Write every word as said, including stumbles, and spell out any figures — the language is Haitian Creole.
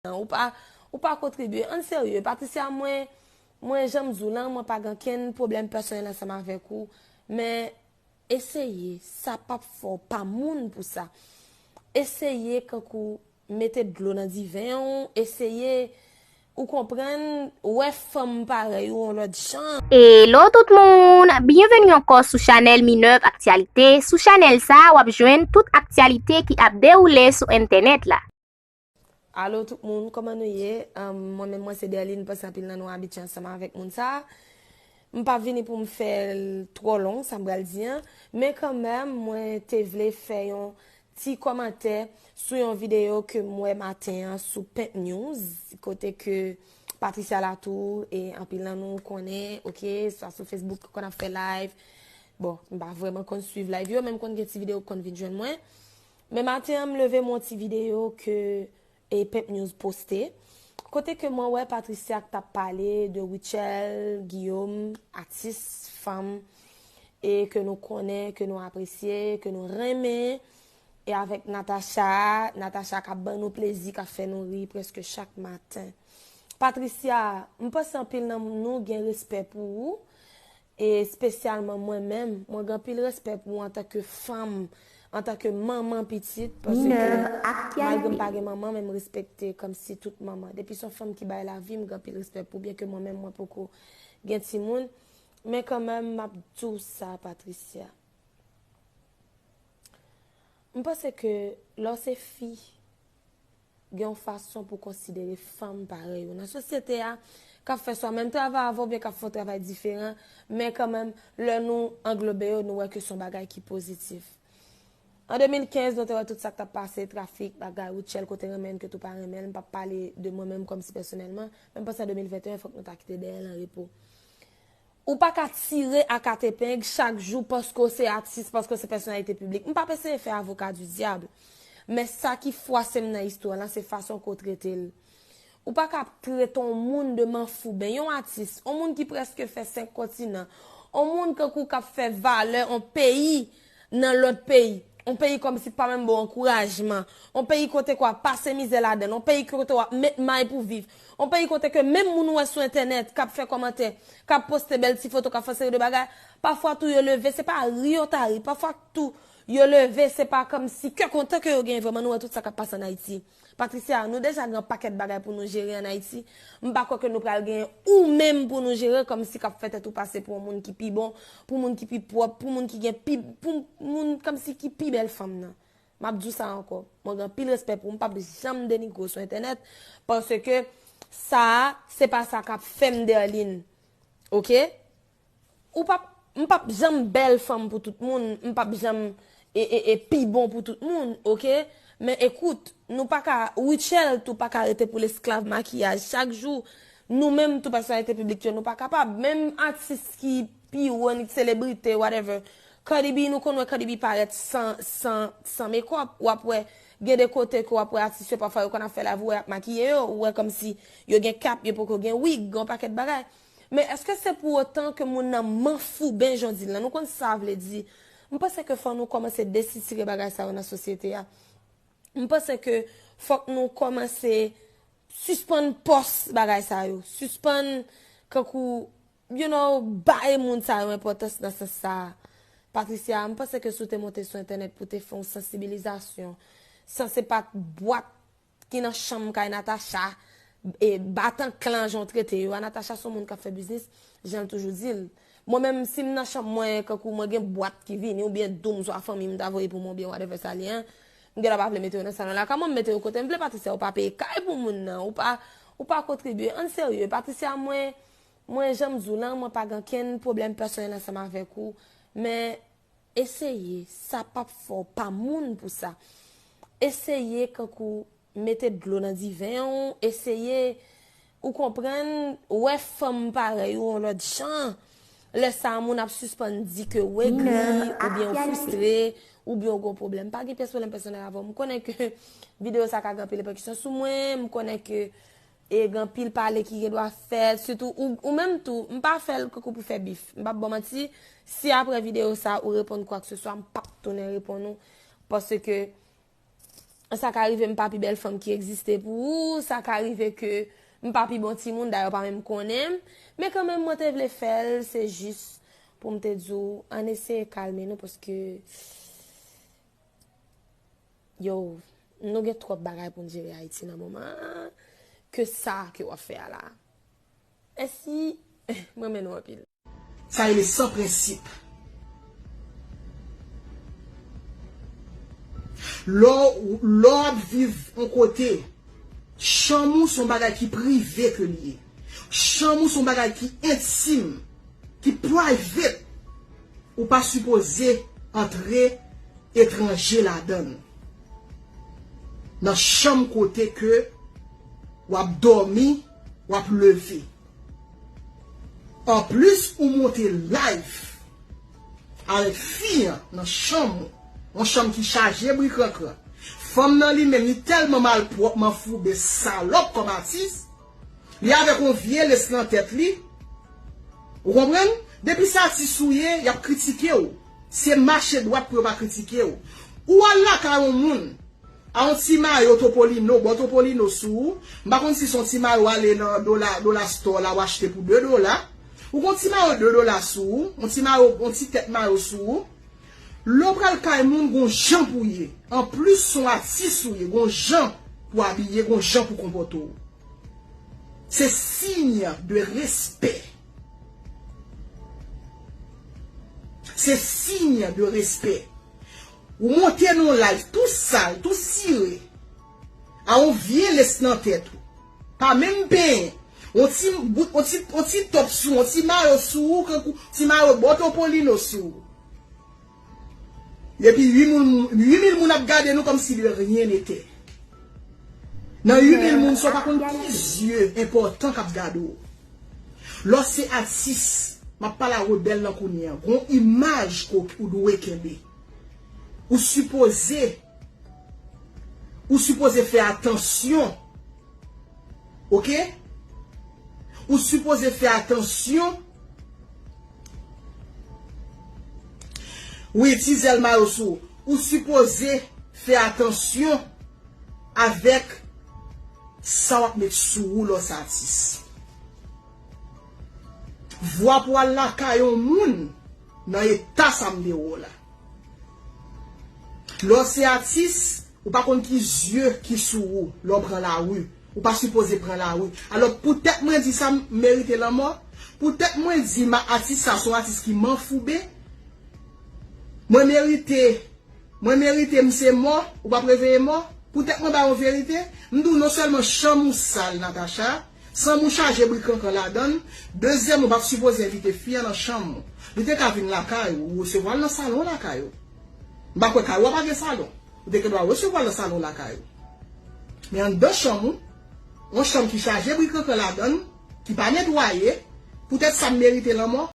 Ou pa, ou pa kontribye. Ann serye, Patricia, mwen, mwen, jan m di w lan, mwen pa gen okenn pwoblèm pèsonèl ansanm avèk ou, men eseye, sa p ap fè w pa moun pou sa. Eseye, kankou, mete dlo nan diven w, eseye, ou konprann, wè fanm parèy ou yon lòt jan. Hello tout moun, byenveni ankò sou chanèl Minerve Actualité. Sou chanèl sa, w ap jwenn tout aktyalite ki ap dewoule sou entènèt la. Alo tout moun, kòman nou ye? Ahn, mwen menm mwen se Derline, m panse anpil nan nou abitye ansanm avèk moun sa. M pa vini pou m fè l twò long, sa m pral di an. Men kanmenm, mwen te vle fè yon ti kòmantè sou yon videyo ke m wè maten an sou Pimp News, kote ke Patricia Latour e anpil nan nou konnen, oke, swa sou Facebook, konn ap fè live. Bon, m pa vrèman konn swiv live yo, men m konn gen ti videyo k konn vin jwenn mwen. Men maten an, m leve m wè yon ti videyo ke e Pimp News poste. Kote ke mwen wè Patricia k t ap pale de Rutshelle Guillaume, atis fanm, e ke nou konnen, ke nou apresye, ke nou renmen, e avèk Natacha, Natacha k ap ban nou plezi, k ap fè nou ri prèske chak maten. Patricia, m panse anpil nan nou gen respè pou ou, e espesyalman mwen menm, mwen gen anpil respè pou ou antanke fanm, antanke manman pitit, paske malgre m pa gen manman, men m respekte kòmsi tout manman. Depi se yon fanm ki bay lavi, m gen anpil respè pou ou, byenke mwen menm, mwen poko gen timoun. Men kanmenm, m ap di w sa, Patricia. M panse ke lè w se fi, gen yon fason pou konsidere fanm parèy ou nan sosyete a, k ap fè swa menm travay avè w, oubyen k ap fè yon travay diferan, men kanmenm, lè nou anglobe yo, nou wè ke se yon bagay ki pozitif. An de mil kenz, nou te wè tout sa k t ap pase, trafik, bagay, Rutshelle, kote renmen l, ke tou pa renmen l, m p ap pale de mwen menm kòmsi pèsonèlman, men m panse an de mil venteyen, fòk nou ta kite dèyè l an repo. Ou pa ka tire ak atepeng chak jou paske w se atis, paske w se pèsonalite piblik. M p ap eseye fè avoka di dyab, men sa ki fwase m nan istwa lan, se fason ke w trete l. Ou pa ka trete yon moun de manfouben, yon atis, yon moun ki prèske fè senk kontinan, yon moun kankou k ap fè valè yon peyi nan lòt peyi. Yon peyi kòmsi pa menm ba w ankourajman. Yon peyi kote ke w ap pase mizè ladan l. Yon peyi kote w ap met may pou viv. Yon peyi kote ke menm moun ou wè sou entènèt k ap fè kòmantè, k ap poste bèl ti foto, k ap fè seri de bagay, pafwa tou yo leve, se pa ri yo ta ri, pafwa tou yo leve, se pa kòmsi kè kontan ke yo genyen vrèman, nou wè tout sa k ap pase ann Ayiti. Patricia, nou deja gen yon pakèt bagay pou nou jere ann Ayiti. M pa kwè ke nou pral genyen ou menm pou nou jere, kòmsi k ap fè tèt ou pase pou yon moun ki pi bon, pou moun ki pi pwòp, pou moun ki gen pi, pou moun kòmsi ki pi bèl fanm nan. M ap di w sa ankò. Mwen gen anpil respè pou ou, m p ap janm denigre w sou entènèt, paske sa a, se pa sa k ap fè m Derline. Oke? Ou p ap, m p ap janm bèl fanm pou tout moun, m p ap janm e, e, e pi bon pou tout moun, oke? Men ekout, nou pa ka, Rutshelle tou pa ka rete pou l esklav makiyaj chak jou. Nou menm tou pèsonalite piblik yo, nou pa kapab. Menm atis ki pi wo, ni selebrite, whatever. Cardi B, nou konn wè Cardi B parèt san, san, san mekòp. W ap wè, gen de kote ke w ap wè atis yo, pafwa yo konn ap fè live, ou wè y ap makiye yo, ou wè kòmsi yo gen kap, yo poko gen wig, gen yon pakèt bagay. Men èske se pou otan ke moun nan manfouben jan w di l lan? Nou konn sa vle di. M panse ke fò nou kòmanse desitire bagay sa yo nan sosyete a. M panse ke fòk nou kòmanse sispann pòs bagay sa yo. Sispann, kankou, you know, bay moun sa yo enpòtans nan sans sa a. Patricia, m panse ke si w te monte sou entènèt pou te fè yon sansibilizasyon, san se pa t bwat ki nan chanm kay Natacha, e, batan klan jan w trete yo a. Natacha se yon moun k ap fè biznis, jan l toujou di l. Mwen menm, si m nan chanm mwen, kankou mwen gen bwat ki vini, oubyen doum swa fanmi m ta voye pou mwen, oubyen whatever sa l ye an, m gentan pa vle mete yo nan salon lakay mwen, m mete yo kote m vle. Patricia, ou pa peye kay pou moun nan, ou pa, ou pa kontribye. Ann serye, Patricia, mwen, mwen, jan m di w lan, mwen pa gen okenn pwoblèm pèsonèl ansanm avèk ou, men eseye, sa p ap fè w pa moun pou sa. Eseye, kankou, mete dlo nan diven w, eseye, ou konprann, wè fanm parèy ou yon lòt jan. Lè sa a, moun ap sispann di ke w egri, oubyen w fristre, oubyen w gen yon pwoblèm. Pa gen pyès pwoblèm pèsonèl avè w. M konnen ke videyo sa ka gen anpil repèkisyon sou mwen, m konnen ke e gen anpil pale ki gen dwa fèt, sitou ou, ou menm tou, m pa fè l kankou pou fè bif. M p ap ba w manti, si apre videyo sa ou reponn kwakseswa, m p ap tounen reponn ou, paske Sa ka rive m pa pi bèl fanm ki egziste pou ou, sa ka rive ke m pa pi bon timoun, dayè w pa menm konnen m. Men kanmenm, mwen te vle fè l, se jis pou m te di w, ann eseye kalme nou, paske, yo, nou gen twòp bagay pou n jere Ayiti nan moman an, ke sa ke w ap fè a la. Mèsi, m renmen nou anpil. Sa rele san prensip. Lè w, lè w ap viv yon kote, chanm ou se yon bagay ki prive ke li ye. Chanm ou se yon bagay ki entim, ki private. Ou pa sipoze antre etranje ladan l. Nan chanm kote ke w ap dòmi, w ap leve. Anplis, ou monte live avèk fi an nan chanm ou. Yon chanm ki chaje bri krankran. Fanm nan li menm, li tèlman malpwòp, manfouben, salòp kòm atis. Li avèk yon vye lès nan tèt li. Ou konprann? Depi se atis ou ye, y ap kritike w. Se mache dwat pou yo pa kritike w. Ou al lakay yon moun, a yon ti mayo Topolino, bò Topolino sou ou. M pa konn si se yon ti mayo ale nan dola, dola store la, ou achte pou de dola. Ou gon ti mayo de dola sou ou, yon ti mayo, yon ti tèt mayo sou ou. Lè w pral kay moun, gon jan pou ye. Anplis, se yon atis ou ye, gon jan pou abiye, gon jan pou konpòte w. Se siy de respè. Se siy de respè. Ou monte nan live tou sal, tou sire. A yon vye lès nan tèt ou. Pa menm penyen. On ti bout, on ti, on ti top sou, on ti mayo sou ou, kankou ti mayo bò Topolino sou ou. Epi uit mil, uit mil moun ap gade nou kòmsi de rien n'était. Nan uit mil moun sa, w pa konn ki zye enpòtan k ap gade w. Lè w se atis, m ap pale a rebèl lan kounye a. Gon imaj ke w dwe kenbe. Ou sipoze, ou sipoze fè atansyon. Oke? Ou sipoze fè atansyon. Wi, ti zèl mayo sou ou. Ou sipoze fè atansyon avèk sa w ap met sou ou lè w se atis. Vwa pou al lakay yon moun nan eta sa m te wè w la. Lè w se atis, ou pa konn ki zye ki sou ou lè w pran lari. Ou pa sipoze pran lari. Alò, poutèt mwen di sa m merite lanmò, poutèt mwen di ma atis sa se yon atis ki manfouben, mwen merite, mwen merite m se mò, ou p ap reveye mò, poutèt mwen ba yon verite, m di w non sèlman chanm ou sal, Natacha, chanm ou chaje bri krankran ladan l, dezyèm, ou pa t sipoze envite fi an nan chanm ou. Li te ka vin lakay ou, ou resevwa l nan salon lakay ou. M pa kwè kay ou a pa gen salon. Ou te gen dwa resevwa l nan salon lakay ou. Men anndan chanm ou, yon chanm ki chaje bri krankran ladan l, ki pa netwaye, poutèt sa m merite lanmò,